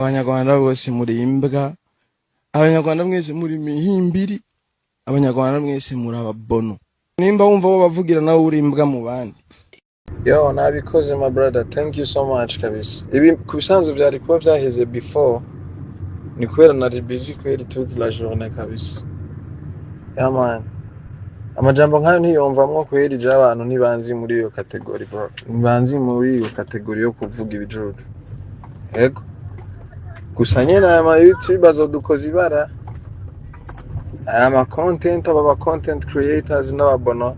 Abanyarwanda bose muri imbwa, Abanyarwanda mwese muri mihimbiri, Abanyarwanda mwese muri ababono. Nimba wumva bo bavugira, nawe uri imbwa mu bandi. Yo, nabikoze, my brother, thank you so much kabisa. Ibi ku bisanzwe byari kuba byaheze before, ni kubera nari busy kweri toute la journée kabisa. Yeah man, amajambo nkayo ntiyumvamwo kweri. Je abantu ntibanzi muri iyo category, bro, ntibanzi muri iyo category yo kuvuga ibijuju. Yego, gusa nyene aya ma YouTube azodukoza ibara, aya ma content, aba ba content creators n'ababono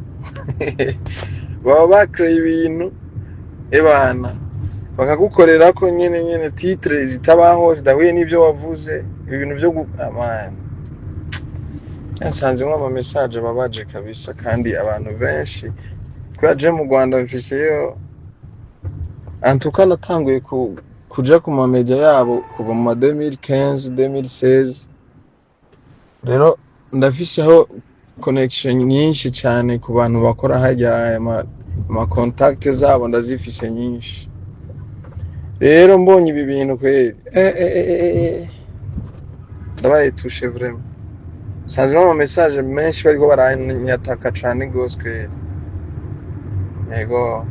baba bakreye ibintu, ebana, bakagukorera ko nyene nyene titre zitabaho, zidahuye n'ivyo wavuze, ibintu vyo amana nsanzemwo ama message ababaje kabisa. Kandi abantu benshi, kubera je mu Rwanda mfiseyo antuka, natanguye kuja ku ma media yabo kuva mu ma 2015, 2016. Rero ndafiseho connection nyinshi cyane ku bantu bakora harya, aya ma contact zabo ndazifise nyinshi. Rero mbonye ibi bintu kweri, ndabaye touché vraiment. Nsanzemo ama message menshi bariko baranyataka cane gose kweri. Yego,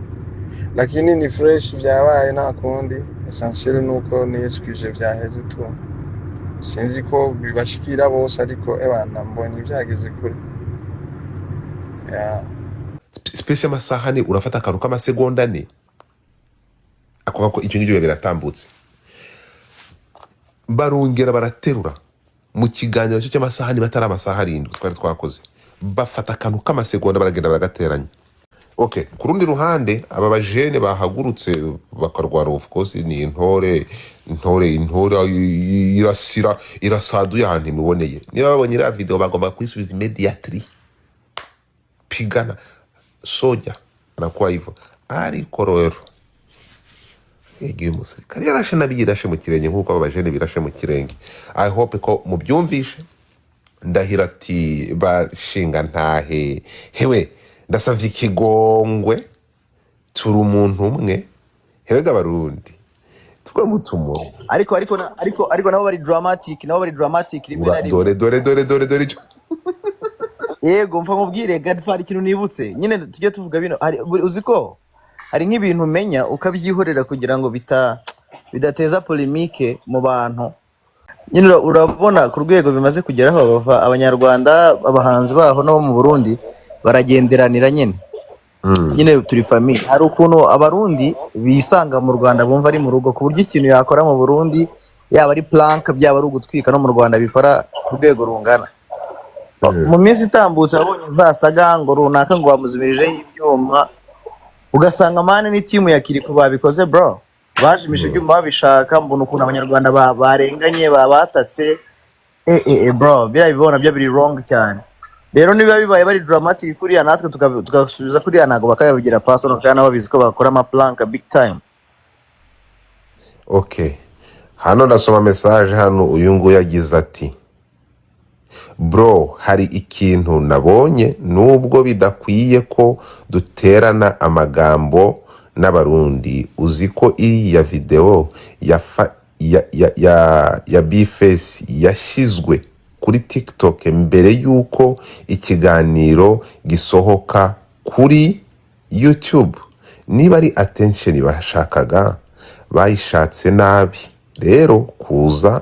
lakini ni fresh, vyabaye, nta kundi. Essentiel nuko niyeskwije, vyaheze tu. Sinzi ko bibashikira bose, ariko ebana, mbonye vyageze kure, yeah. Space y'amasaha 4, urafata akantu k'amasegonda 4, ako ngako, icyo ngicyo biratambutse. Barongera baraterura mu kiganiro cyo cy'amasaha 4, batari amasaha 7 twari twakoze, bafata akantu k'amasegonda, baragenda baragateranya. Okay, ku rundi ruhande, aba bajene bahagurutse bakarwana, of course ni intore, intore, intore irasira irasaduye ahantu imiboneye. Niba babonye iriya video, bagomba kuyisubiza immediately. Pigana soja anakuwa hivyo. Ariko rero igihe umusirikare yarashe nabi, yirashe mu kirenge nk'uko aba bajene birashe mu kirenge. I hope ko mubyumvishe. Ndahira ati: "Bashinga ntahe hewe, ndasavye ikigongwe, turi umuntu umwe." Hewega Abarundi twe mutumo. Ariko nabo bari dramatic, nabo bari dramatic rimwe na rimwe. Dore, dore, dore, dore, dore icyo. Yego, mfa nkubwire Godfather, ikintu nibutse nyine, tujye tuvuga bino. Uzi ko hari nk'ibintu umenya ukabyihorera kugira ngo bidateza polémique mu bantu nyine. Urabona ku rwego bimaze kugeraho, bava Abanyarwanda, abahanzi baho nabo mu Burundi baragenderanira nyine. Nyine turi famille. Hari ukuntu Abarundi bisanga mu Rwanda, bumva ari mu rugo, ku buryo ikintu yakora mu Burundi, yaba ari prank, byaba ari ugutwika, no mu Rwanda bikora ku rwego rungana. Mu minsi itambutse wabonye za saga ngo runaka ngo bamuzimirijeho ibyuma, ugasanga man ni team ya Kirikou babikoze, bro, bajimisha ibyuma babishaka. Mbona ukuntu Abanyarwanda barenganye, babatatse. Bro, biriya bibona byo biri wrong cyane. Rero niba bibaye bari dramatic kuriya, natwe tugasubiza kuriya, ntabwo bakabigira personal, kandi nabo babizi ko bakora ama prank big time. Okay, hano ndasoma message hano. Uyu nguyu yagize ati: "Bro, hari ikintu nabonye, nubwo bidakwiye ko duterana amagambo n'Abarundi. Uzi ko iriya video ya Bface yashyizwe kuri TikTok mbere y'uko ikiganiro gisohoka kuri YouTube? Niba ari attention bashakaga, bayishatse nabi. Rero kuza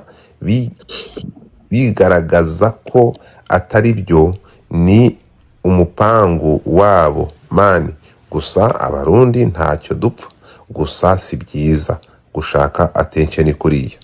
bigaragaza ko atari byo, ni umupangu wabo man. Gusa Abarundi ntacyo dupfa, gusa si byiza gushaka attention kuriya."